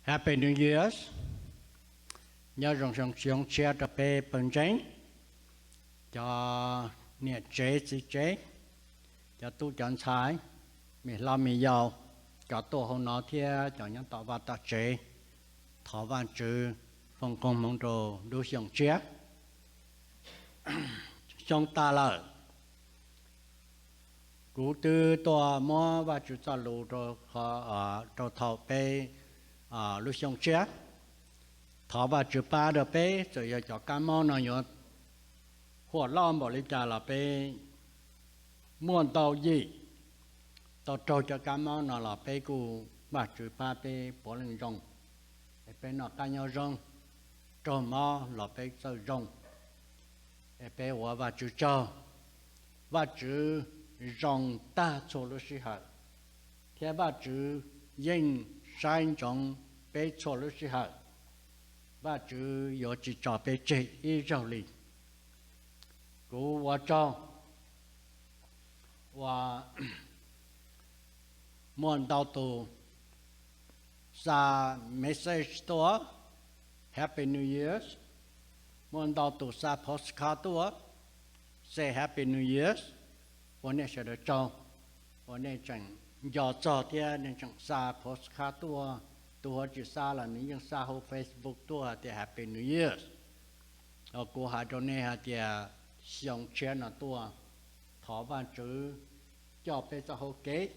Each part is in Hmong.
Happy New Year, nyob zoo xyoo tshiab rau peb pawg ntseeg, cov niam tsev txiv tsev, cov tub cov ntxhais, me hlob me yau, cov tuaj hauv no thiab cov nyob tom vaj tom tsev. Thov Vajtswv foom koob hmoov rau lub xyoo tshiab. Xyoo tag lawm, kuv twb tuaj muab Vajtswv txoj lus rau, rau thaum peb lub xyoo tshiab. Thov Vajtswv pab rau peb, txawm yog cov kab mob no yuav huam loj npaum li cas los peb muaj ntau yim tau raug cov kab mob no los peb kuj, Vajtswv pab peb puav leej zoo, es peb noj qab nyob zoo, raug mob los peb txawj zoo, es peb ua Vajtswv tsaug. Vajtswv zoo tag txhua lub sij hawm, thiab Vajtswv yeej saib ntsoov peb txhua lub sij hawm. Vajtswv yuav tsis tso peb tseg ib zaug li. Kuv ua tsaug uas muaj ntau tus xa message tuaj, Happy New Year. Muaj ntau tus xa postcard tuaj, say Happy New Year. Ua nej sawv daws tsaug uas nej tseem nco txog thiab nej tseem xa postcard tuaj. Tus uas tsis xa los nws yeej xa hauv Facebook tuaj tias Happy New Year. Kuv hais rau nej hais tias xyoo tshiab no tuaj, thov Vajtswv coj peb txoj hau kev,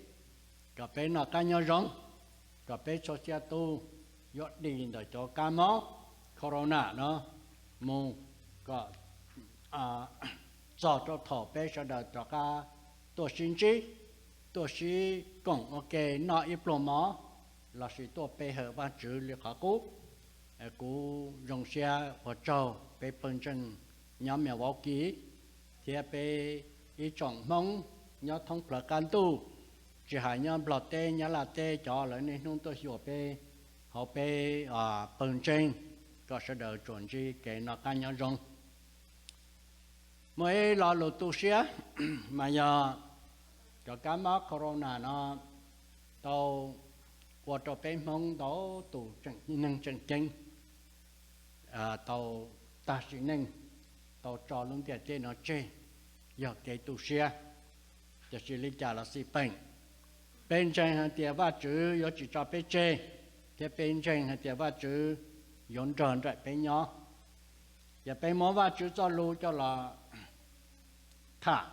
kom peb noj qab nyob zoo, kom peb txhua txhia tus yuav dim ntawm cov kab mob corona no mus, kom txog rau thaum peb sawv daws rov qab tuaj sib ntsib, tuaj sib koom ua ke noj ib pluag mov, lossis tuaj pe hawm Vajtswv li qhov qub. Kuv zoo siab ua tsaug peb pawg ntseeg nyob Milwaukee thiab peb ib tsoom Hmoob nyob thoob plaws qab ntuj, tsis hais nyob Nplog teb, Nyab Laj teb, cov lawv niaj hnub tuaj xyuas peb hauv peb pawg ntseeg, kom sawv daws tsuas ntsib kev noj qab nyob zoo. Muaj ib lo lus tu siab, mas yog cov kab mob corona no tau ua rau peb Hmoob ntau tus tseem neeg tseem ceeb tau tag sim neej, tau tso lub ntiaj teb no tseg, yog kev tu siab. Tiam sis li cas los xij peem, peb ntseeg hais tias Vajtswv yuav tsis tso peb tseg, thiab peb ntseeg hais tias Vajtswv yuav nrog nraim peb nyob. Ces peb muab Vajtswv txoj lus coj los tham,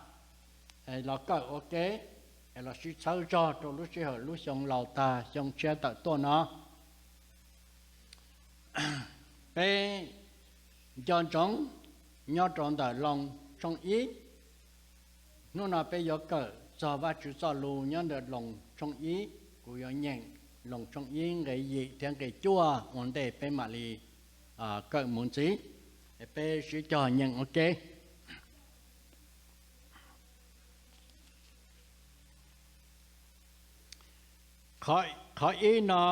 los kawm ua ke, es los sib txhawb zog rau lub sij hawm lub xyoo laus tag xyoo tshiab tawm tuaj no. Peb nco ntsoov nyob rau ntawm Loos tshooj ib. Hnub no peb yuav kawm txog Vajtswv txoj lus nyob ntawm Loos tshooj ib. Kuv yuav nyeem Loos tshooj ib nqe yim thiab nqe cuaj ua ntej peb mam li kawm mus ntxiv. Peb sib cog nyeem ua ke. Qhov ib no,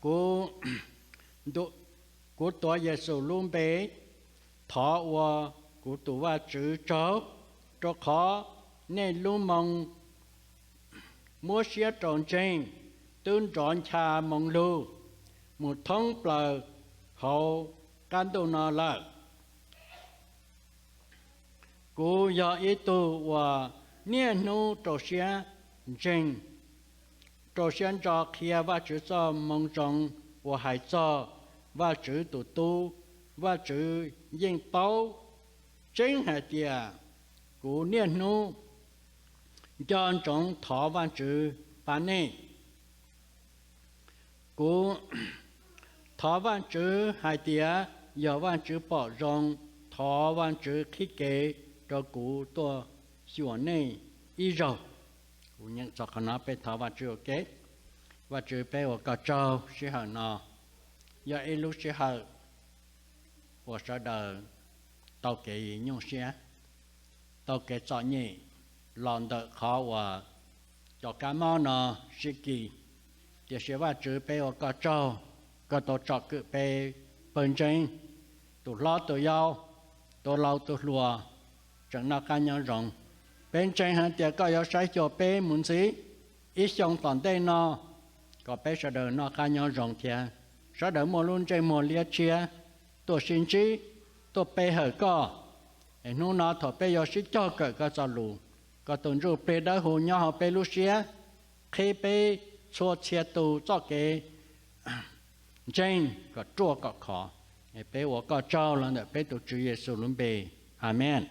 kuv, kuv tuav Yexus lub npe thov ua kuv tus Vajtswv tsaug, rau qhov nej lub moo muab siab rau ntseeg twb nrov ncha moo lug mus thoob plaws hauv qab ntuj no lawm. Kuv yog ib tug uas niaj hnub rau siab ntseeg, rau siab ntso qhia Vajtswv txoj moo zoo uas hais txog Vajtswv tus Tub. Vajtswv yeej paub tseeb hais tias kuv niaj hnub nco ntsoov thov Vajtswv pab nej. Kuv thov Vajtswv hais tias yog Vajtswv pom zoo, thov Vajtswv qhib kev rau kuv tuaj xyuas nej ib zaug. Kuv nyeem txog qhov no peb thov Vajtswv ua ke. Vajtswv, peb ua koj tsaug sij hawm no, yog ib lub sij hawm uas sawv daws tau kev nyuaj siab, tau kev txom nyem los ntawm qhov uas cov kab mob no sib kis. Tiam sis Vajtswv, peb ua koj tsaug, koj tau tsom kwm peb pawg ntseeg, tus hlob tus yau, tus laus tus hluas, tseem noj qab nyob zoo. Peb ntseeg hais tias koj yuav saib xyuas peb mus ntxiv ib xyoo tom ntej no, kom peb sawv daws noj qab nyob zoo thiab. sawv daws muaj lub ntsej muag liab tshiab tuaj sib ntsib, tuaj pe hawm koj. Es hnub no thaum peb yuav sib cog kawm koj txoj lus, koj tus Ntsuj Plig Dawb Huv nyob hauv peb lub siab, qhib peb txhua txhia tus txoj kev ntseeg kom ruaj kom khov. Peb ua koj tsaug los ntawm peb tus Tswv Yexus lub npe, Amees.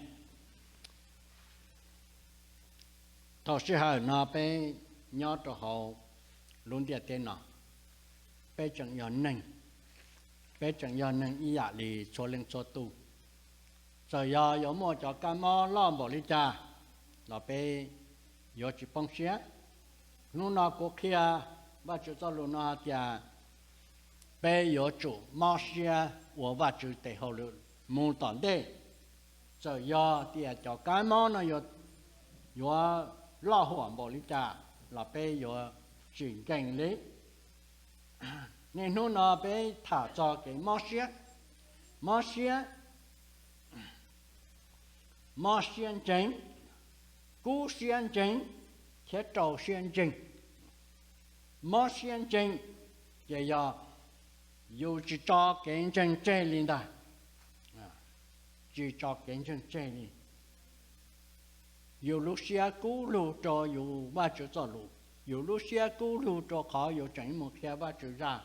Thaum sij hawm no peb nyob rau hauv lub ntiaj teb no, peb tseem yog neeg, peb tseem yog neeg ib yam li txhua leej txhua tus. Txawm yog yuav muaj cov kab mob loj npaum li cas los peb yuav tsis poob siab. Hnub no kuv qhia Vajtswv txoj lus no hais tias peb yuav tsum mob siab ua Vajtswv tes hauj lwm mus tom ntej. Txawm yog tias cov kab mob no yuav loj huam npaum li cas los peb yuav tsis nkees li. Niaj hnub no peb tham txog kev mob siab, mob siab, mob siab ntseeg, kub siab ntseeg, thiab rau siab ntseeg. Mob siab ntseeg ces yog yus tsis tso kev ntseeg tseg li ntag, tsis tso kev ntseeg tseg li. Yus lub siab kub lug rau yus Vajtswv txoj lus, yus lub siab kub lug rau qhov yus tseem mus qhia Vajtswv zaj,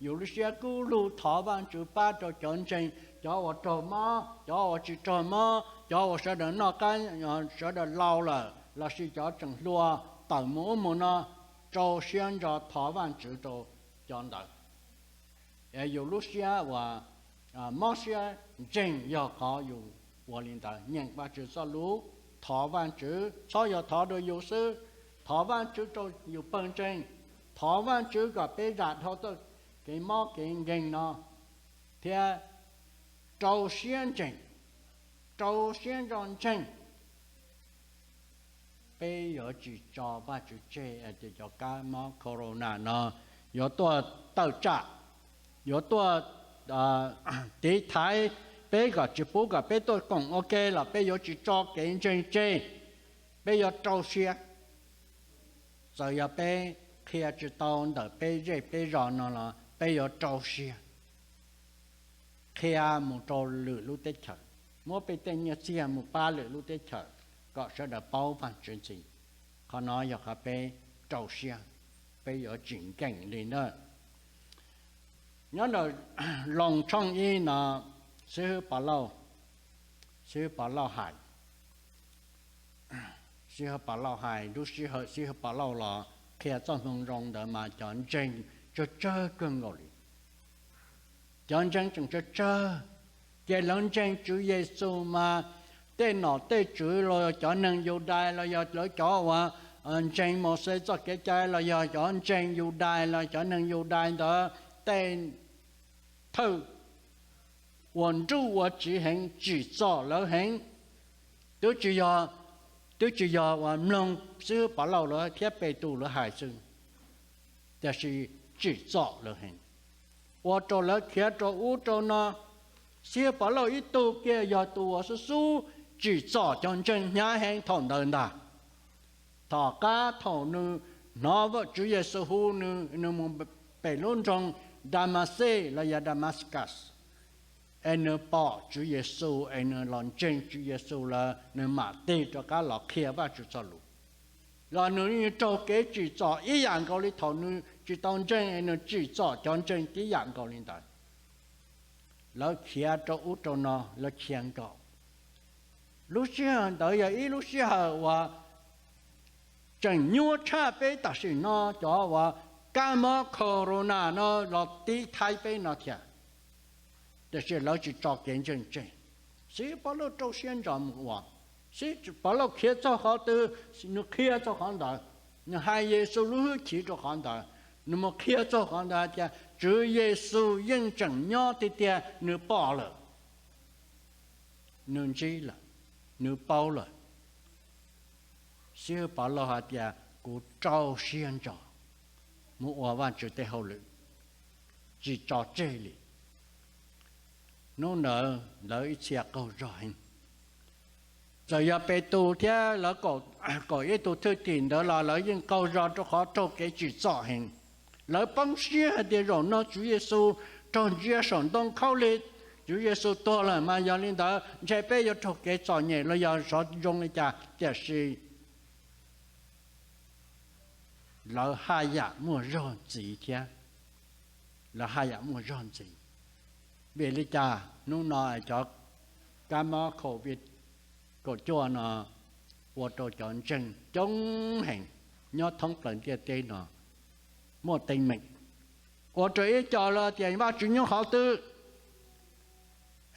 yus lub siab kub lug thov Vajtswv pab rau cov ntseeg, cov uas raug mob, cov uas tsis raug mob, cov uas sawv daws noj qab, sawv daws laus lawm lossis cov tseem hluas tawm mus ub mus no, rau siab ntso thov Vajtswv rau cov ntawd. Yus lub siab uas mob siab ntseeg yog qhov yus ua li ntawd, nyeem Vajtswv txoj lus, thov Vajtswv, txhob yog thov rau yus xwb, thov Vajtswv rau yus pawg ntseeg, thov Vajtswv kom peb zam dhau txoj kev mob kev nkeeg no, thiab rau siab ntseeg, rau siab ntso ntseeg. Peb yuav tsis tso Vajtswv tseg, ces cov kab mob corona no yuav tuaj tawm tsam, yuav tuaj tiv thaiv peb kom tsis pub kom peb tuaj koom ua ke los peb yuav tsis tso kev ntseeg tseg, peb yuav rau siab. Txawm yog peb qhia tsis tau ntawm peb zej peb zos no los peb yuav rau siab qhia mus rau lwm lub teb chaws, muab peb tej nyiaj txiag mus pab lwm lub teb chaws kom sawv daws paub Vajtswv ntxiv. Qhov no yog qhov peb rau siab, peb yuav tsis nkees li ntawd. Nyob ntawm Loos tshooj ib no, xib hwb Pov Lauj, xib hwb Pov Lauj hais, xib hwb Pov Lauj hais, lub sij hawm xib hwb Pov Lauj los qhia txoj moo zoo ntawd mas cov ntseeg tsawg tsawg kawg nkaus li. Cov ntseeg tseem tsawg tsawg, ces lawv ntseeg Tswv Yexus mas tej nom tej tswv los yog cov neeg Yudais los yog lawv cov uas ntseeg Mauxes txoj kev cai los yog cov ntseeg Yudais los cov neeg Yudais ntawd tej thawj ua nruj ua tsiv heev tsim txom lawv heev. Twb tsis yog, twb tsis yog uas mloog xib hwb Pov Lauj lawv thiab Petus lawv hais xwb, tiam sis tsim txom lawv heev, ua rau lawv khiav rau ub rau no. Xib hwb Pov Lauj ib tug kiag yog tus uas xub xub tsim txom cov ntseeg hnyav heev thaum ntawd ntag. Tom qab thaum nws hnov Tswv Yexus hu nws, nws mus pem lub nroog Damaxes los yog Damascus, es nws pom Tswv Yexus es nws los ntseeg Tswv Yexus lawm, nws mam tig rov qab los qhia Vajtswv txoj lus. Los nws yeej raug kev tsim txom ib yam nkaus li thaum nws tsis tau ntseeg es nws tsim txom cov ntseeg tib yam nkaus li ntawd. Lawv khiav rau ub rau no, lawv khiav nkaum. Lub sij hawm ntawd yog ib lub sij hawm uas tseem nyuaj tshaj peb tam sim no cov uas kab mob corona no los tiv thaiv peb no thiab. Tiam sis lawv tsis tso kev ntseeg tseg. Xib hwb Pov Lauj rau siab ntso mus ua. Xib hwb Pov Lauj khiav txog qhov twg, nws qhia txog qhov ntawd, nws hais Yexus lub hwj chim rau qhov ntawd, nws mus qhia txog qhov ntawd tias Tswv Yexus yeej tseem nyob tiag tiag, nws pom lawm, nws ntsib lawm, nws paub lawm. Xib hwb Pov Lauj hais tias kuv rau siab ntso mus ua Vajtswv tej hauj lwm, tsis tso tseg li. Hnub ntawd lawv ib txhia qaug zog heev. Txawm yog Petus thiab lawv kaum ib tug thwj tim ntawd los lawv yeej qaug zog rau qhov raug kev tsim txom heev. Lawv poob siab hais tias zaum no Tswv Yexus raug ntsia saum ntoo khaub lig, Tswv Yexus tuag lawm mas yog li ntawd ntshe peb yuav raug kev txom nyem los yog xyov zoo li cas, tiam sis lawv haj yam muaj zog ntxiv thiab. Lawv haj yam muaj zog ntxiv. Vim li cas hnub no cov kab mob COVID kaum cuaj no ua rau cov ntseeg coob heev nyob thoob plaws ntiaj teb no muaj teeb meem? Ua rau ib co los tias Vajtswv nyob qhov twg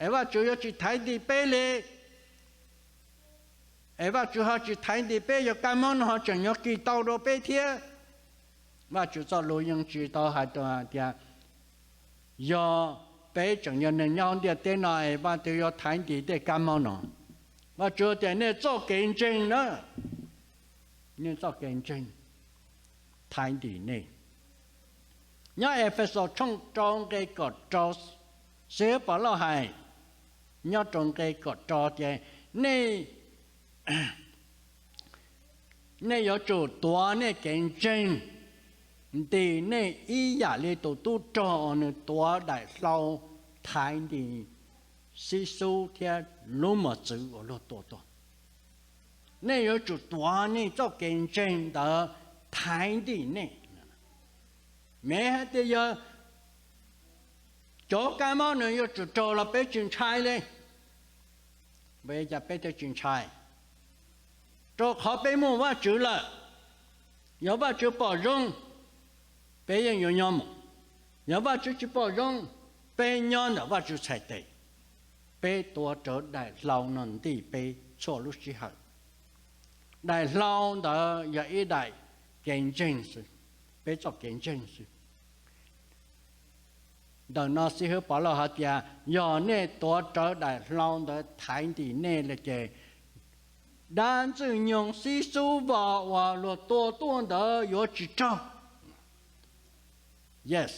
es Vajtswv yuav tsis thaiv ntim peb li, es Vajtswv ho tsis thaiv ntim peb, yog kab mob no ho tseem yuav kis tau rau peb thiab. Vajtswv txoj lus yeej tsis tau hais rau hais tias yog peb tseem yog neeg nyob ntiaj teb no es Vajtswv yuav thaiv ntim tej kab mob no. Vajtswv tias nej txoj kev ntseeg na, nej txoj kev ntseeg thaiv ntim nej. Nyob Efexus tshooj rau nqe kaum rau, Xib Hwb Povlauj hais nyob rau nqe kaum rau tias nej nej yuav tsum tuav nej kev ntseeg ntim nej ib yam li tus tub rog uas nws tuav daim hlau thaiv ntim xib xub thiab lub mos txwv uas luag tua tuaj. Nej yuav tsum tuav nej txoj kev ntseeg ntawd thaiv ntim nej. Mev hais tias yog cov kab mob nws yuav tsum raug los peb tsis ntshai li. Vim li cas peb thiaj tsis ntshai? Rau qhov peb muaj Vajtswv lawm. Yog Vajtswv pom zoo, peb yeej yuav nyob mus. Yog Vajtswv tsis pom zoo, peb nyob ntawm Vajtswv txhais tes. Peb tuav rawv daim hlau no ntim peb txhua lub sij hawm. Daim hlau ntawd yog ib daim kev ntseeg xwb, peb txoj kev ntseeg xwb. Ntawm no Xib Hwb Povlauj hais tias yog nej tuav rawv daim hlau ntawd thaiv ntim nej lawm ces dab ntxwg nyoog xib xub vos uas luag tua tuaj ntawd yuav tsis raug. Yes,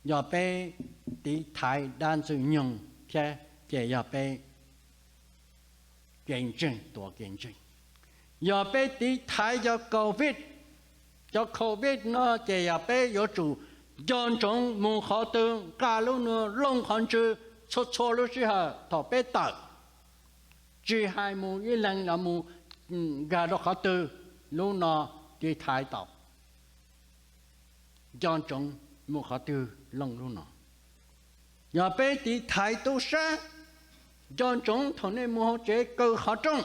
yog peb tiv thaiv dab ntxwg nyoog thiab ces yog peb kev ntseeg tuav kev ntseeg. Yog peb tiv thaiv cov COVID, cov COVID no ces yog peb yuav tsum nco ntsoov mus qhov twg nqa lub nua looj qhov ntswg txhua txhua lub sij hawm thaum peb tawm, tsis hais mus ib leeg los mus nkag rau qhov twg, lub no tiv thaiv tau. Nco ntsoov mus qhov twg looj lub no. Yog peb tiv thaiv tub sab, nco ntsoov thaum nej mus hauv tsev kaw qhov rooj,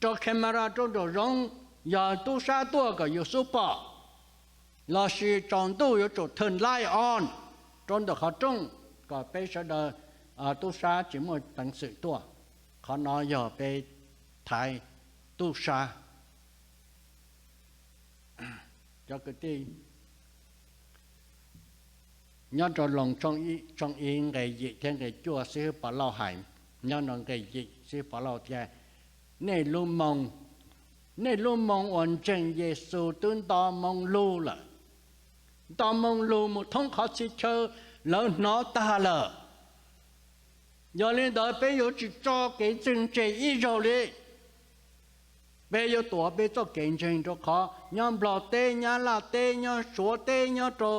rau camera rau nraum zoov, yog tub sab tuaj kom yus xub pom, lossis tsaus ntuj yuav tsum turn light on rau ntawm qhov rooj kom peb sawv daws, tub sab tsis muaj peev xwm tuaj. Qhov no yog peb thaiv tub sab. Cov kwv tij, nyob rau Loos tshooj ib nqe yim thiab nqe cuaj Xib Hwb Povlauj hais, nyob rau nqe yim Xib Hwb Povlauj tias, nej lub moo, nej lub moo uas ntseeg Yexus twb nto moo lug lawm. Nto moo lug mus thoob qhov txhia chaw lawv hnov tag lawm. Yog li ntawd peb yuav tsis tso kev ntseeg tseg ib zaug li. Peb yuav tuav peb txoj kev ntseeg rau qhov nyob Nplog teb, nyob Laj teb, nyob Suav teb, nyob rau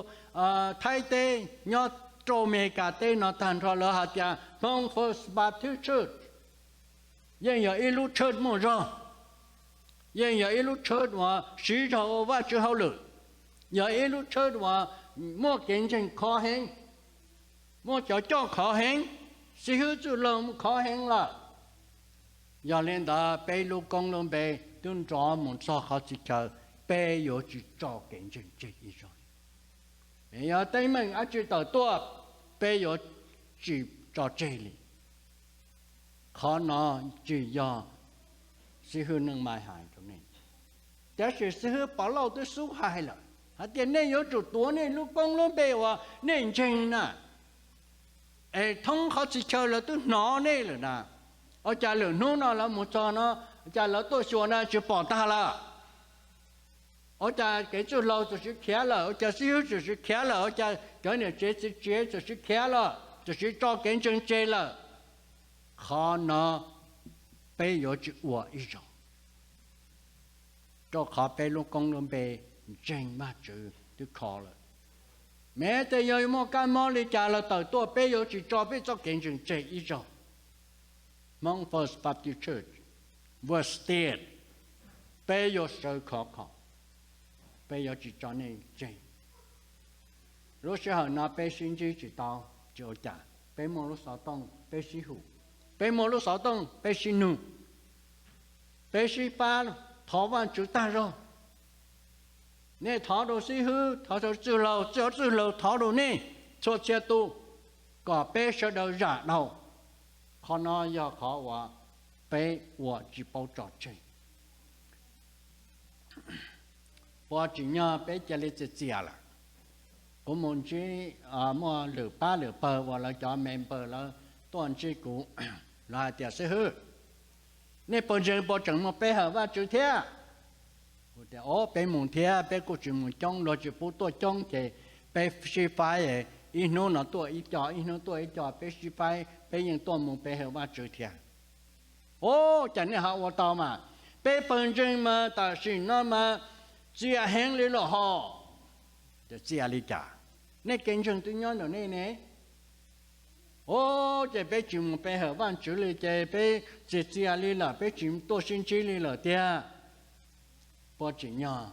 Thaib teb, nyob rau Amelikas teb no tag nrho lawv hais tias Hmoob First Baptist Church yeej yog ib lub church muaj zog, yeej yog ib lub church uas siv zog ua Vajtswv hauj lwm, yog ib lub church uas muaj kev ntseeg khov heev, muaj cov coj khov heev, xib hwb txwj laug mus khov heev lawm. Yog li ntawd peb lub koob lub npe twb nrov mus txog qhov txhia chaw, peb yuav tsis tso kev ntseeg tseg ib zaug. Yog teeb meem dab tsi tawm tuaj, peb yuav tsis tso tseg li. Qhov no tsis yog Xib Hwb Neej Mai hais rau nej, tab sis Xib Hwb Povlauj twb xub hais lawm hais tias nej yuav tsum tuav nej lub koob lub npe uas nej ntseeg na, es thoob qhov txhia chaw lawv twb hnov nej lawm na. Ua cas lwm hnub no lawv mus txog no, ua cas lawv tuaj xyuas na tsis pom tag lawm? Ua cas kev txwj laug txawm sib khiav lawm? Ua cas xib hwb txawm sib khiav lawm? Ua cas cov niam tsev txiv tsev txawm sib khiav lawm, txawm sib tso kev ntseeg tseg lawm? Qhov no peb yuav tsis ua ib zaug, rau qhov peb lub koob lub npe ntseeg Vajtswv twb kho lawm. Mev tes yog muaj kab mob li cas los tawm tuaj, peb yuav tsis tso peb txoj kev ntseeg tseg ib zaug. Hmoob First Baptist Church, Word Stand, peb yuav sawv khov kho, peb yuav tsis tso nej tseg. Lub sij hawm no peb sib ntsib tsis tau, tsis ua cas, peb muaj lub xov tooj peb sib hu, peb muaj lub xov tooj peb sib nug, peb sib pab thov Vajtswv tag zog. Nej thov rau xib hwb, thov rau txwj laug, txwj laug thov rau nej txhua txhia tus, kom peb sawv daws zam dhau. Qhov no yog qhov uas peb ua tsis paub tso tseg. Puas tsim nyog peb cia li txias txias lawm? Kuv mus ntsib, muaj lwm pab lwm pawg uas lawv cov member lawv tuaj ntsib kuv, lawv hais tias, Xib hwb, nej pawg ntseeg puas tseem mus pe hawm Vajtswv thiab? Kuv tias, Ob, peb mus thiab, peb kuj tsis mus coob, luag tsis pub tuaj coob ces peb sib faib, ib hnub no tuaj ib co, ib hnub tuaj ib co, peb sib faib, peb yeej tuaj mus pe hawm Vajtswv thiab. Ob, cas nej ho ua tau mas? Peb pawg ntseeg mas tam sim no mas txias heev li los hos. Ces txias li cas? Nej kev ntseeg twb nyob ntawm nej ne. Ob, ces peb tsis mus pe hawm Vajtswv li ces peb txias txias li lawm, peb tsis tuaj sib ntsib li lawm tiag. Puas tsim nyog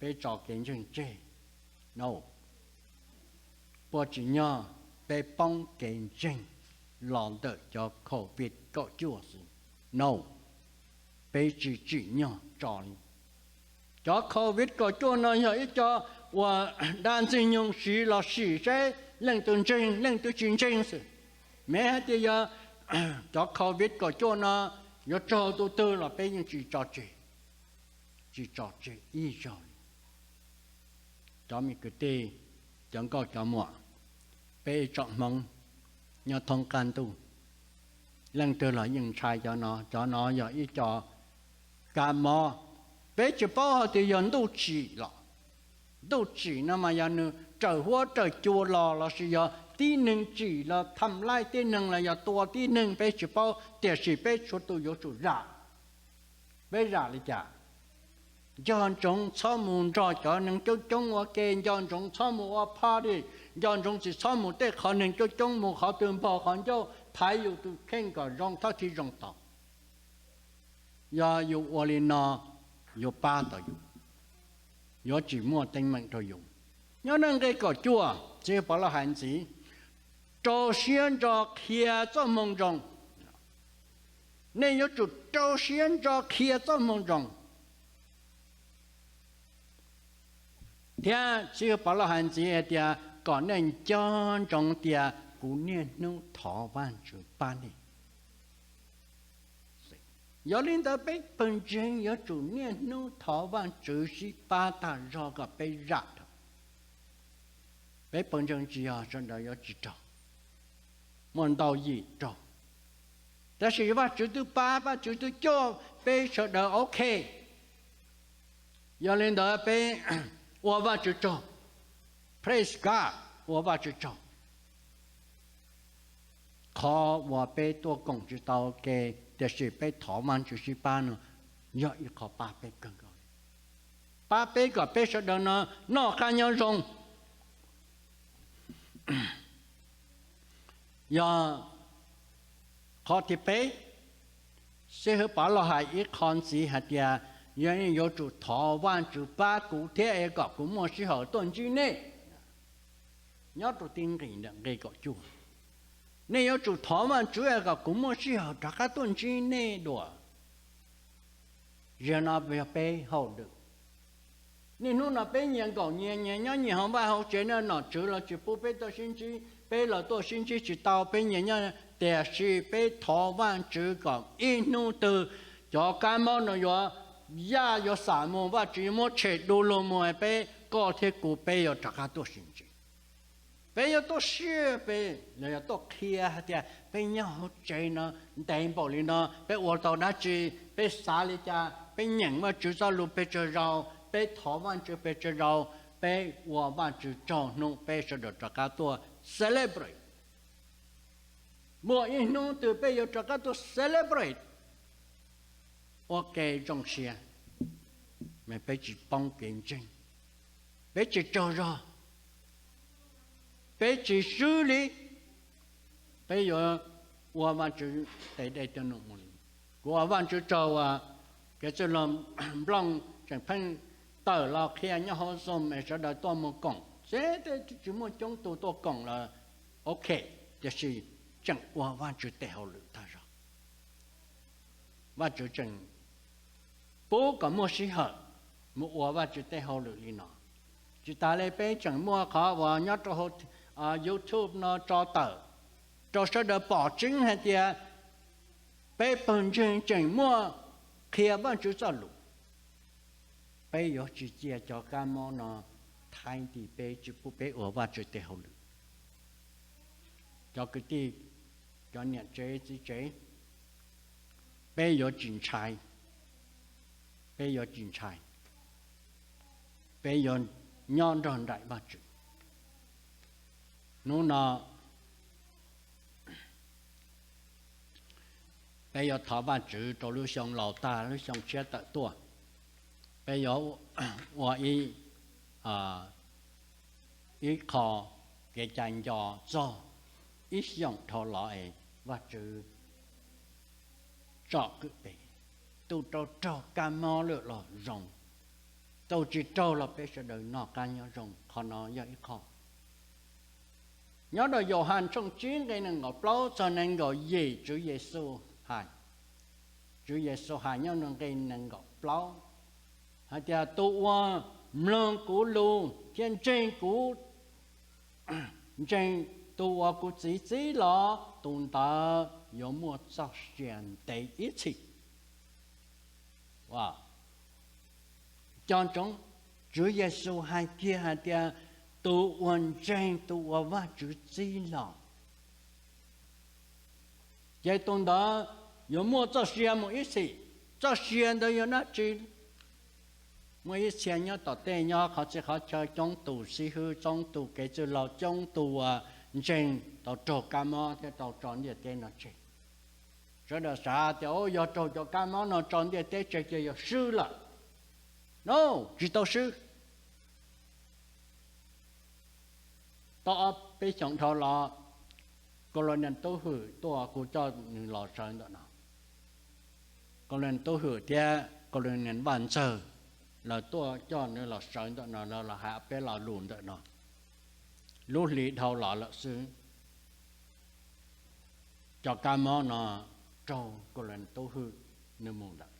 peb tso kev ntseeg tseg? No. Puas tsim nyog peb poob kev ntseeg los ntawm cov Covid kaum cuaj xwb? No, peb tsis tsim nyog tso li. Cov Covid kaum cuaj no yog ib co uas dab Ntxwg Nyoog siv los sim seb leej twg ntseeg leej twg tsis ntseeg xwb. Mev hais tias yog cov Covid kaum cuaj no yuav raug tus twg los peb yeej tsis tso tseg, tsis tso tseg ib zaug li. Cov me kwv tij, cov nkauj cov muam, peb tsoom Hmoob nyob thoob qab ntuj, leej twg los yeej ntshai cov no. Cov no yog ib co kab mob, peb tsis paub hais tias yog ntuj tsim los. Ntuj tsim no mas yog nws raws huab raws cua los lossis yog tib neeg tsim los tham laij tib neeg los yog tua tib neeg peb tsis paub, tiam sis peb txhua tus yuav tsum zam. Peb zam li cas? Nco ntsoov txhob mus nrog cov neeg coob coob ua ke, nco ntsoov txhob mus ua party, nco ntsoov tsis txhob mus tej qhov neeg coob coob, mus qhov twg npog qhov ncauj, thaiv yus tus kheej kom zoo thawj thiab zoo tau. Yog yus ua li no, yuav pab tau yus, yuav tsis muaj teeb meem rau yus. Nyob nqe kaum cuaj, Txiv Pov Lauj hais ntxiv, rau siab ntso qhia txoj moo zoo. Nej yuav tsum rau siab ntso qhia txoj moo zoo. Thiab Txiv Pov Lauj hais ntxiv hais tias kom nej nco ntsoov tias kuv niaj hnub thov Vajtswv pab nej. Yog li ntawd peb pawg ntseeg yuav tsum niaj hnub thov Vajtswv sib pab tag zog kom peb zam dhau. Peb pawg ntseeg tsis yog sawv daws yuav tsis raug, muaj ntau yim raug, tab sis Vajtswv twb pab, Vajtswv twb coj peb sawv daws ok. Yog li ntawd peb ua Vajtswv tsaug, praise God, ua Vajtswv tsaug. Qhov uas peb tuaj koom tsis tau ke, tiam sis peb thov Vajtswv sib pab no yog ib qho pab peb kawg nkaus, pab peb kom peb sawv daws no noj qab nyob zoo. Yog qhov thib peb, Xib Hwb Pov Lauj hais ib qho ntxiv hais tias, yog nej yuav tsum thov Vajtswv pab kuv thiab es kom kuv muaj sij hawm tuaj ntsib nej. Nyob rau tib nqis ntawm nqe kaum cuaj, nej yuav tsum thov Vajtswv es kom kuv muaj sij hawm rov qab tuaj ntsib nej dua. Zaum no yog peb hauj lwm. Niaj hnub no peb nyias nkaum nyias, nyias nyob nyias hauv vaj hauv tsev no, nom tswv los tsis pub peb tuaj sib ntsib, peb los tuaj sib ntsib tsis tau, peb nyias nyob, tiam sis peb thov Vajtswv kom ib hnub twg cov kab mob no yuav, yaj yuav xam mus, Vajtswv yuav muab tshem du lug mus, peb, koj thiab kuv peb yuav rov qab tuaj sib ntsib. Peb yuav tuaj siab peb los yog tuaj qhia hais tias peb nyob hauv tsev no ntev npaum li no, peb ua tau dab tsi, peb xav li cas, peb nyeem Vajtswv txoj lus pes tsawg zaus, peb thov Vajtswv pes tsawg zaus, peb ua Vajtswv tsaug hnub peb sawv daws rov qab tuaj celebrate. Muaj ib hnub twg peb yuav rov qab tuaj celebrate ua ke zoo siab, mas peb tsis poob kev ntseeg. Peb tsis tsaug zog, peb tsis swb li, peb yuav ua Vajtswv tes dej tes num mus li. Kuv ua Vajtswv tsaug uas kev txwj laug Nplooj tseem pheej tawm los qhia nyob hauv Zoom es sawv daws tuaj mus koom, tsis muaj coob tus tuaj koom los ok, tiam sis tseem ua Vajtswv tej hauj lwm tag zog. Vajtswv tseem pub kom muaj sij hawm mus ua Vajtswv tej hauj lwm li no. Tsis tas li peb tseem muaj qhov uas nyob rau YouTube no tso tawm rau sawv daws pom tseeb hais tias peb pawg ntseeg tseem muaj qhia Vajtswv txoj lus. Peb yuav tsis cia cov kab mob no thaib nti peb, tsis pub peb ua Vajtswv tej hauj lwm. Cov kwv tij, cov niam tsev txiv tsev, peb yuav tsis ntshai, peb yuav tsis ntshai, peb yuav nyob nrog nraim Vajtswv. Hnub no peb yuav thov Vajtswv rau lub xyoo laus tag lub xyoo tshiab tawm tuaj. Peb yuav ua ib, ib qho kev cai nco txog ib xyoos dhau los es Vajtswv tsom kwm peb, tus rau raug kab mob lawm los zoo, tus tsis raug los peb sawv daws noj qab nyob zoo. Qhov no yog ib qho nyob rau Yauhas tshooj tsib nqe nees nkaum plaub txog nees nkaum yim, Tswv Yexus hais, Tswv Yexus hais nyob nqe nees nkaum plaub hais tias, tus uas mloog kuv lus thiab ntseeg kuv, ntseeg tus uas kuv txiv txib los, tus ntawd yuav muaj txoj sia ntev ib txhis. Cog ntsoov, Tswv Yexus hais kiag hais tias, tus uas ntseeg tus uas Vajtswv txib los, ces tus ntawd yuav muaj txoj sia mus ib txhis. Txoj sia ntawd yog dab tsi? Muaj ib txhia nyob tom tej, nyob qhov txhia qhov chaw, coob tus xib hwb, coob tus kev txwj laug, coob tus uas ntseeg tau raug kab mob thiab tau tso ntiaj teb no tseg. Sawv daws xav tias, yog raug cov kab mob no tso ntiaj teb tseg ces yog swb lawm. No, tsis tau swb. Tau ob peb xyoos dhau los, Colonel Tub Hwm tuaj, kuv coj nws los sawv ntawm no. Colonel Tub Hwm thiab Colonel Vaj Ntxawg lawv tuaj coj nws los sawv ntawm no, lawv los hais peb lo lus ntawm no. Lub hli dhau los lawm xwb, cov kab mob no raug Colonel Tub Hwm nws mus lawm.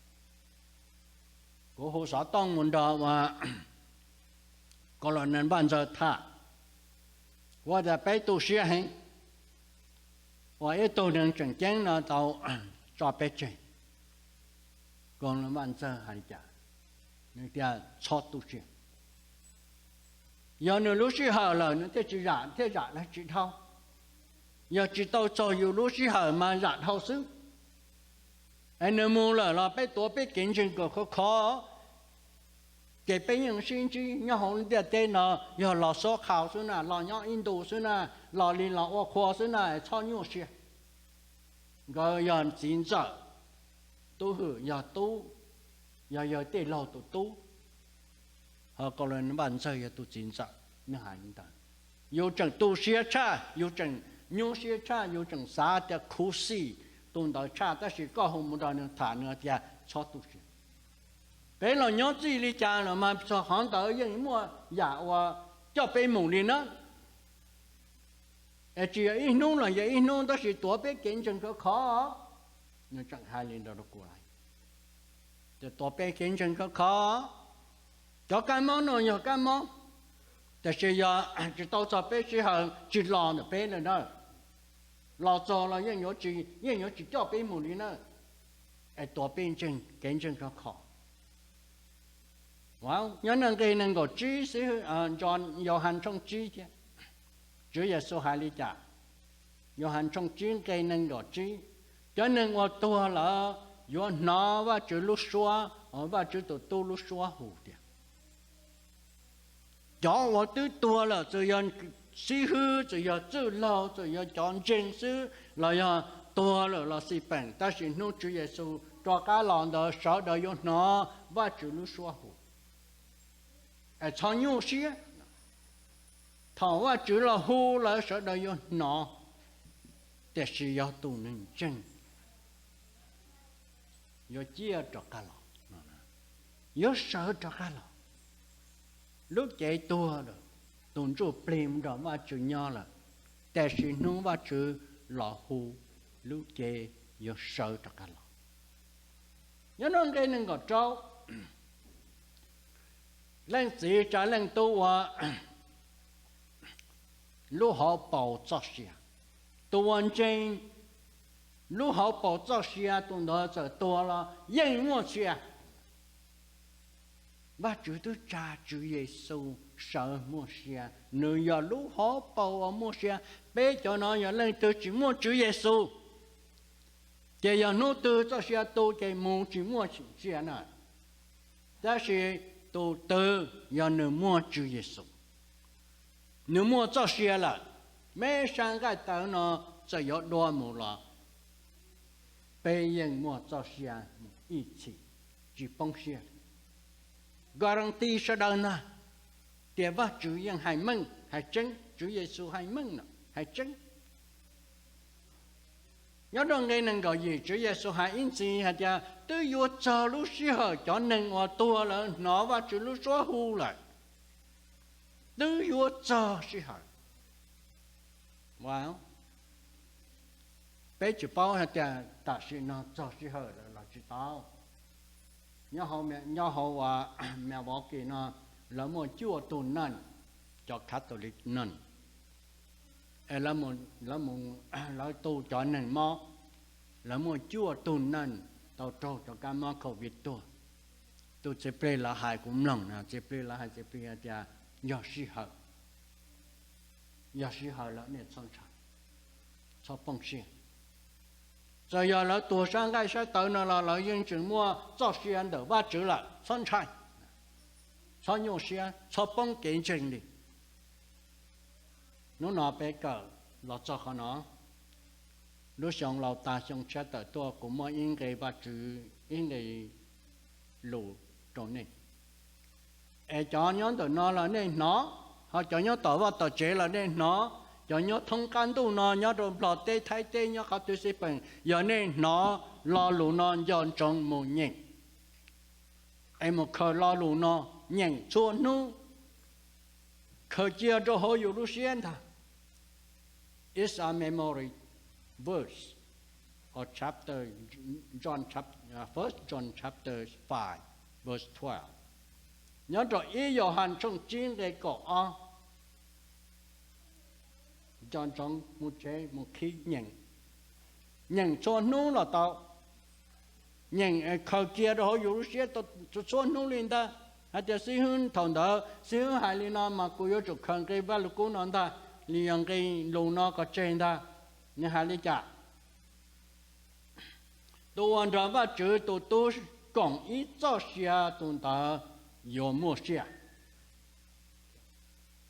Kuv hu xov tooj mus nrog ua Colonel Vaj Ntxawg tham, ua tias peb tu siab heev uas ib tug neeg tseem ceeb no tau tso peb tseg. Colonel Vaj Ntxawg hais li cas? Nws tias txhob tu siab. Yog nws lub sij hawm lawm nws thiaj tsis zam, thiaj zam los tsis dhau. Yog tsis tau txog yus lub sij hawm mas zam dhau xwb. Es nws mus lawm los peb tuav peb kev ntseeg kom khov kho, ces peb yeej sib ntsib nyob hauv ntiaj teb no, yog los xub qhau xwb na, los nyob ib ntus xwb na, los li los ua qhua xwb na, txhob nyuaj siab. Nkawd yog txiv ntxawm, Tub Hwm yog tub, yog yawg Tij Laug tus tub, ho Colonel Vaj Ntxawg yog tus txiv ntxawm. Nws hais li ntawd, yus tseem tu siab tshaj, yus tseem nyuaj siab tshaj, yus tseem xav tias khuv xim tus ntawd tshaj, tab sis koj hu mus nrog nws tham nws tias txhob tu siab. Peb los nyob txij li cas los mas txog qhov ntawd yeej muaj yam uas coj peb mus li na. Es tsis yog ib hnub los yog ib hnub, tab sis tuav peb kev ntseeg khov kho. Nws tseem hais li ntawd rau kuv lawm, ces tuav peb kev ntseeg khov kho. Cov kab mob no yog kab mob, tiam sis yog tsis tau txog peb sij hawm tsis los ntawm peb lawm na, los txog los yeej yuav tsis, yeej yuav tsis coj peb mus li na. Es tuav peb kev ntseeg khov kho. Nyob nqe nees nkaum tsib xwb, Yauhas tshooj tsib thiab, Tswv Yexus hais li cas? Yauhas tshooj tsib nqe nees nkaum tsib, cov neeg uas tuag lawm yuav hnov Vajtswv lub suab, Vajtswv tus Tub lub suab hu tias, cov uas twb tuag lawm, txawm yog xib hwb, txawm yog txwj laug, txawm yog cov ntseeg xwb los yog tuag lawm los xij peem, tab sis hnub Tswv Yexus rov qab los ntawd sawv daws yuav hnov Vajtswv lub suab hu. Txhob nyuaj siab. Thaum Vajtswv los hu lawm sawv daws yuav hnov, tiam sis yog tus neeg ntseeg yuav ciaj rov qab los, yuav sawv rov qab los. Lub cev tuag, tus ntsuj plig nrog Vajtswv nyob lawm, tiam sis hnub Vajtswv los hu, lub cev yuav sawv rov qab los. Nyob nrog nqe nees nkaum rau, leej txiv tsa leej tub ua lub hauv paus txoj sia. Tus uas ntseeg lub hauv paus txoj sia, tus ntawd txawm tuag los yeej muaj sia. Vajtswv twb tsa Tswv Yexus sawv muaj sia, nws yog lub hauv paus uas muaj sia. Peb cov no yog leej twg tsis muaj Tswv Yexus, ces yog hnub twg txoj sia tu ces mus tsis muaj sia na. Tab sis tus twg yog nws muaj Tswv Yexus, nws muaj txoj sia lawm, meb sab nqaij tawv no txawm yuav dua mus los peb yeej muaj txoj sia mus ib txhis, tsis poob siab. Guarantee sawv daws ntag, tias Vajtswv yeej hais meej hais tseeb, Tswv Yexus hais meej hais tseeb. Nyob rau nqe nees nkaum yim, Tswv Yexus hais ib ntxiv hais tias twb yuav txog lub sij hawm cov neeg uas tuag lawm hnov Vajtswv lub suab hu lawm. Twb yuav txog sij hawm. Peb tsis paub hais tias tam sim no txog sij hawm lawm los tsis tau. Nyob hauv, nyob hauv Milwaukee no, lawv muaj cuaj tug nun, cov Catholic nun, es lawv tu cov neeg mob, lawv muaj cuaj tug nun tau raug cov kab mob covid tuag. Tus txiv plig lawv hais kuv mloog na, txiv plig lawv hais, txiv plig hais tias yog sij hawm, yog sij hawm lawm nej txhob ntshai, txhob poob siab. Txawm yog lawv tuag sab nqaij sab tawv no los lawv yeej tseem muaj txoj sia ntawm Vajtswv lawm, txhob ntshai, txhob nyuaj siab, txhob poob kev ntseeg li. Hnub no peb kawm los txog qhov no. Lub xyoo laus tas xyoo tshiab tawm tuaj kuv muaj ib nqe Vajtswv, ib nqe lus rau nej. Es cov nyob ntawm no los nej hnov, ho cov nyob tom vaj tom tsev los nej hnov, cov nyob thoob qab ntuj no, nyob rau Nplog teb, Thaib teb, nyob qhov twg xij peem, yog nej hnov lo lus no nco ntsoov mus nyeem, es mus khaws lo lus no nyeem txhua hnub, khaws cia rau hauv yus lub siab ntag. It's a memory verse of chapter, John chap-, uh, First John chapter five, verse twelve. Nyob rau ib Yauhas tshooj tsib nqe kaum ob. Nco ntsoov mus tsev mus khib nyeem, nyeem txhua hnub los tau. Nyeem khaws cia rau hauv yus lub siab txhua hnub li ntag. Hais tias xib hwb thaum ntawd xib hwb hais li no mas kuv yuav tsum khaws nqe Vajluskub no ntag, li yog nqe lus no kom tseg ntag. Nws hais li cas? Tus uas nrog Vajtswv tus Tub koom ib txoj sia, tus ntawd yuav muaj sia.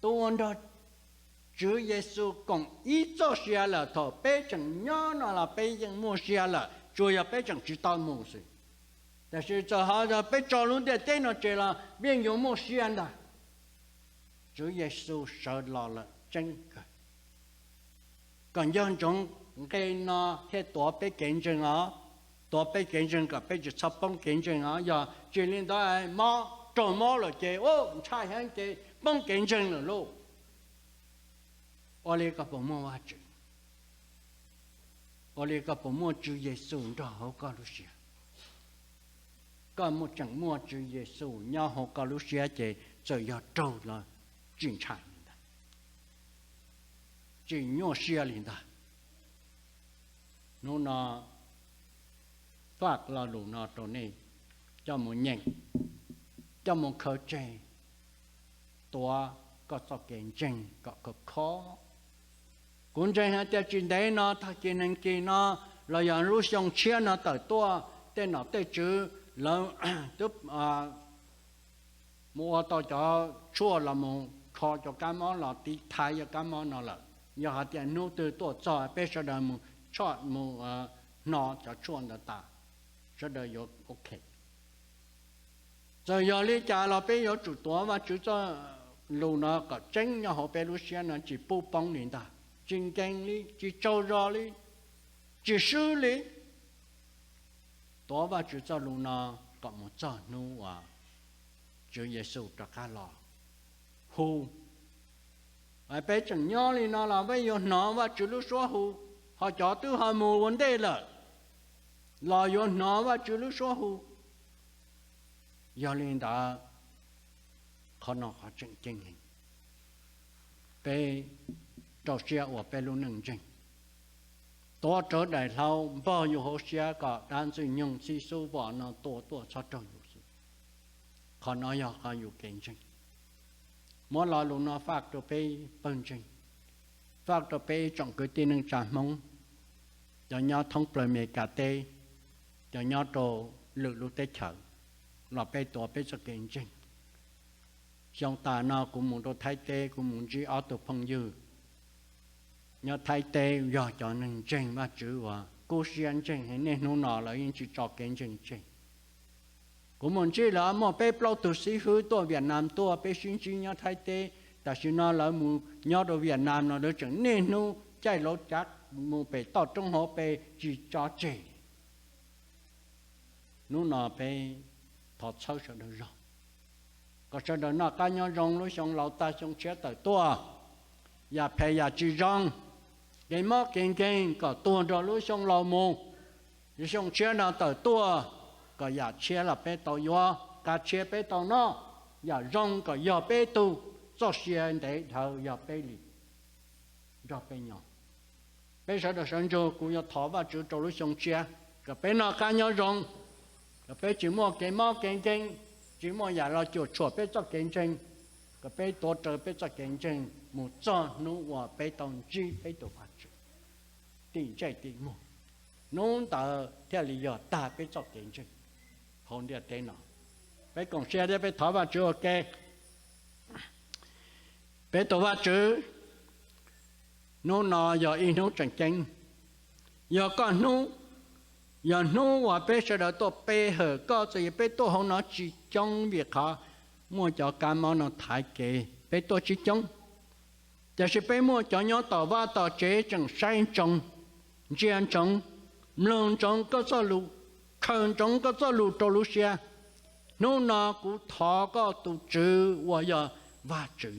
Tus uas nrog Tswv Yexus koom ib txoj sia lawm, thaum peb tseem nyob no los peb yeej muaj sia lawm, tsuas yog peb tseem tsis tau mus xwb. Tiam sis txawm ho yog peb tso lub ntiaj teb no tseg los yeej yuav muaj sia ntag. Tswv Yexus sawv los lawm tseeb kawg. Kom nco ntsoov nqe no thiaj tuav peb kev ntseeg os, tuav peb kev ntseeg kom peb tsis txhob poob kev ntseeg os. Yog tsis li ntawd mob, raug mob lawm ces ntshai heev ces poob kev ntseeg lawm lauj. Ua li koj puas muaj Vajtswv? Ua li koj puas muaj Tswv Yexus nrog hauv koj lub siab? Koj muaj, tseem muaj Tswv Yexus nyob hauv koj lub siab ces txawm yog raug los tsis ntshai li ntag, tsis nyuaj siab li ntag. Hnub no faj lo lus no rau nej, coj mus nyeem, coj mus khaws tseg, tuav koj txoj kev ntseeg kom khov kho. Kuv ntseeg hais tias tsis ntev no tag kis neeg kis no los yog lub xyoo tshiab no tawm tuaj, tej nom tej tswv lawv twb mus ua tau cov tshuaj los mus kho cov kab mob los tiv thaiv cov kab mob no lawm. Yog hais tias hnub twg tuaj txog peb sawv daws mus tshoj mus hno cov tshuaj ntawd tas, sawv daws yuav ok. Txawm yog li cas los peb yuav tsum tuav Vajtswv txoj lus no kom tseeb nyob hauv peb lub siab no, tsis pub poob li ntag, tsis nkees li, tsis tsaug zog li, tsis swb li. Tuav Vajtswv txoj lus no kom mus txog hnub uas Tswv Yexus rov qab los hu. Peb tseem nyob li no los peb yuav hnov Vajtswv lub suab hu, ho cov twb ho mus ua ntej lawm los yuav hnov Vajtswv lub suab hu. Yog li ntawd, qhov no qhov tseem ceeb heev. Peb rau siab ua peb lub neej ntseeg, tuav rawv daim hlau npog yus hauv siab kom dab Ntxwg Nyoog txib xub vom no tua tuaj txhob raug yus xwb. Qhov no yog qhov yus kev ntseeg. Muab lo lus no faj rau peb pawg ntseeg, faj rau peb ib tsoom kwv tij neej tsa Hmoob, cov nyob thoob plaws Amelikas teb, cov nyob rau lwm lub teb chaws, los peb tuav peb txoj kev ntseeg. Xyoo tas no kuv mus rau Thaib teb, kuv mus ntsib ob tug phooj ywg nyob Thaib teb, yog cov neeg ntseeg Vajtswv uas kub siab ntseeg heev, niaj hnub no lawv yeej tsis tso kev ntseeg tseg. Kuv mus ntsib lawv muaj peb plaub tug xib hwb tuaj Vietnam tuaj, peb sib ntsib nyob Thaib teb. Tam sim no lawv mus nyob rau Vietnam no lawv tseem niaj hnub caij lauv cav mus pem toj roob hauv pes tsis tso tseg. Hnub no peb thov txhawb sawv daws zog, kom sawv daws noj qab nyob zoo, lub xyoo laus tag xyoo tshiab tawm tuaj. Yam phem yam tsis zoo, kev mob kev nkeeg kom tuag nrog lub xyoo laus mus. Lub xyoo tshiab no tawm tuaj, kom yam tshiab los peb tau yuav, qab tshiab peb tau noj, yam zoo kom yog peb tug, txoj sia ntev dhawv yog peb li, nrog peb nyob. Peb sawv daws sawv ntsug, kuv yuav thov Vajtswv rau lub xyoo tshiab kom peb noj qab nyob zoo, kom peb tsis muaj kev mob kev nkeeg, tsis muaj yam los cuam tshuam peb txoj kev ntseeg, kom peb tuav rawv peb txoj kev ntseeg mus txog hnub uas peb tau ntsib peb tus Vajtswv tim ntsej tim muag. Hnub ntawd thiaj li yog tag peb txoj kev ntseeg hauv ntiaj teb no. Peb koom siab thiab peb thov Vajtswv ua ke. Peb tus Vajtswv, hnub no yog ib hnub tseem ceeb, yog koj hnub, yog hnub uas peb sawv daws tuaj pe hawm koj. Txawm yog peb tuaj hauv no tsis coob vim qhov muaj cov kab mob no thaiv kev peb tuaj tsis coob, tiam sis peb muaj cov nyob tom vaj tom tsev tseem saib ntsoov, ntsia ntsoov, mloog ntsoov koj txoj lus, khaws ntsoov koj txoj lus rau lub siab. Hnub no kuv thov koj tus Tswv uas yog Vajtswv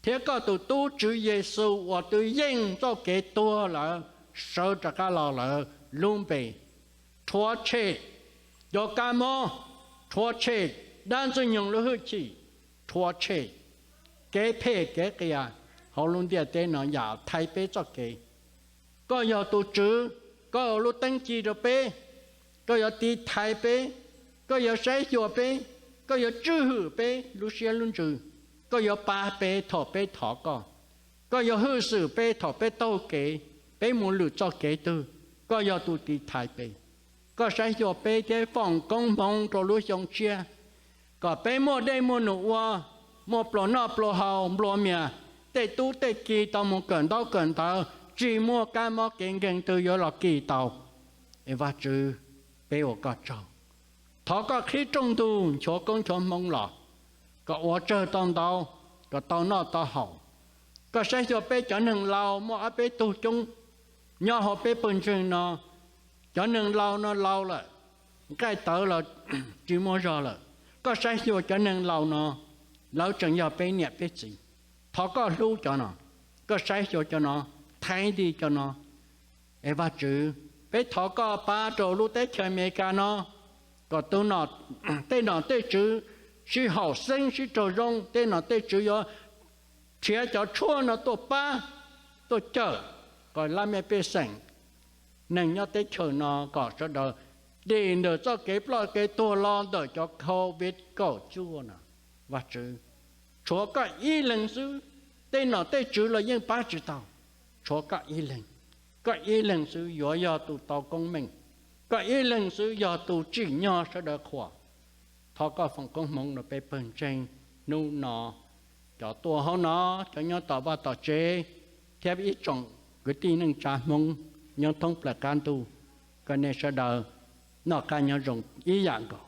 thiab koj tus tub Tswv Yexus uas twb yeej txoj kev tuag lawm, sawv rov qab los lawm lub npe, rhuav tshem cov kab mob, rhuav tshem dab Ntxwg Nyoog lub hwj chim, rhuav tshem kev phem kev qias hauv lub ntiaj teb no yam thaiv peb txoj kev. Koj yog tus Tswv, koj ua lub teeb ci rau peb, koj yuav tiv thaiv peb, koj yuav saib xyuas peb, koj yuav tswj hwm peb lub siab lub ntsws, koj yuav pab peb thaum peb thov koj, koj yuav hwj xwm peb thaum peb taug kev, peb mus lwm txoj kev twg, koj yog tus tiv thaiv peb. Koj saib xyuas peb thiab foom koob hmoov rau lub xyoo tshiab, kom peb muaj dej muaj num ua, muaj pluas noj pluas haus, nplua mias, tej tub tej ki tau mus kawm ntaub kawm ntawv, tsis muaj kab mob kev nkeeg twg yuav los kis tau. Es Vajtswv, peb ua koj tsaug. Thov koj qhib rooj ntug nchuav koob nchuav hmoov los, kom ua tsawg tau ntau, kom tau noj tau haus. Koj saib xyuas peb cov neeg laus muaj ob peb tug coob nyob hauv peb pawg ntseeg no. Cov neeg laus no laus lawm, nqaij tawv los tsis muaj zog lawm. Koj saib xyuas cov neeg laus no, lawv tseem yog peb niam peb txiv. Thov koj hlub cov no, koj saib xyuas cov no, thaiv nti cov no. Es Vajtswv, peb thov koj pab rau lub teb chaws Amelikas no, kom tus no, tej nom tej tswv sib haum xeeb sib raug zoo, tej nom tej tswv yuav nrhiav cov tshuaj no tuaj pab, tuaj cawm, kom laj mej pej xeem neeg nyob teb chaws no kom sawv daws dim ntawm txoj kev ploj kev tuag los ntawm cov COVID kaum cuaj no. Vajtswv, tshuav koj ib leeg xwb, tej nom tej tswv los yeej pab tsis tau, tshuav koj ib leeg. Koj ib leeg xwb yuav yog tus tau koob meej, koj ib leeg xwb yog tus tsim nyog sawv daws qhuas. Thov koj foom koob hmoov rau peb pawg ntseeg hnub no, cov tuaj hauv no, cov nyob tom vaj tom tsev, thiab ib tsoom kwv tij neej tsa Hmoob nyob thoob plaws qab ntuj, kom nej sawv daws noj qab nyob zoo ib yam nkaus.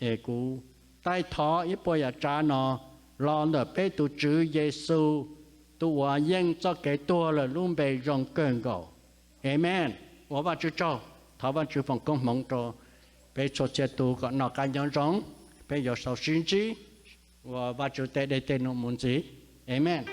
Es kuv taij thov ib puas yam tsav no los ntawm peb tus Tswv Yexus, tus uas yeej txoj kev tuag lawm lub npe zoo kawg nkaus. Amees. Ua Vajtswv tsaug. Thov Vajtswv foom koob hmoov rau peb txhua txhia tus kom noj qab nyob zoo. Peb yuav sau sib ntsib ua Vajtswv tej dej tej num mus ntxiv. Amees.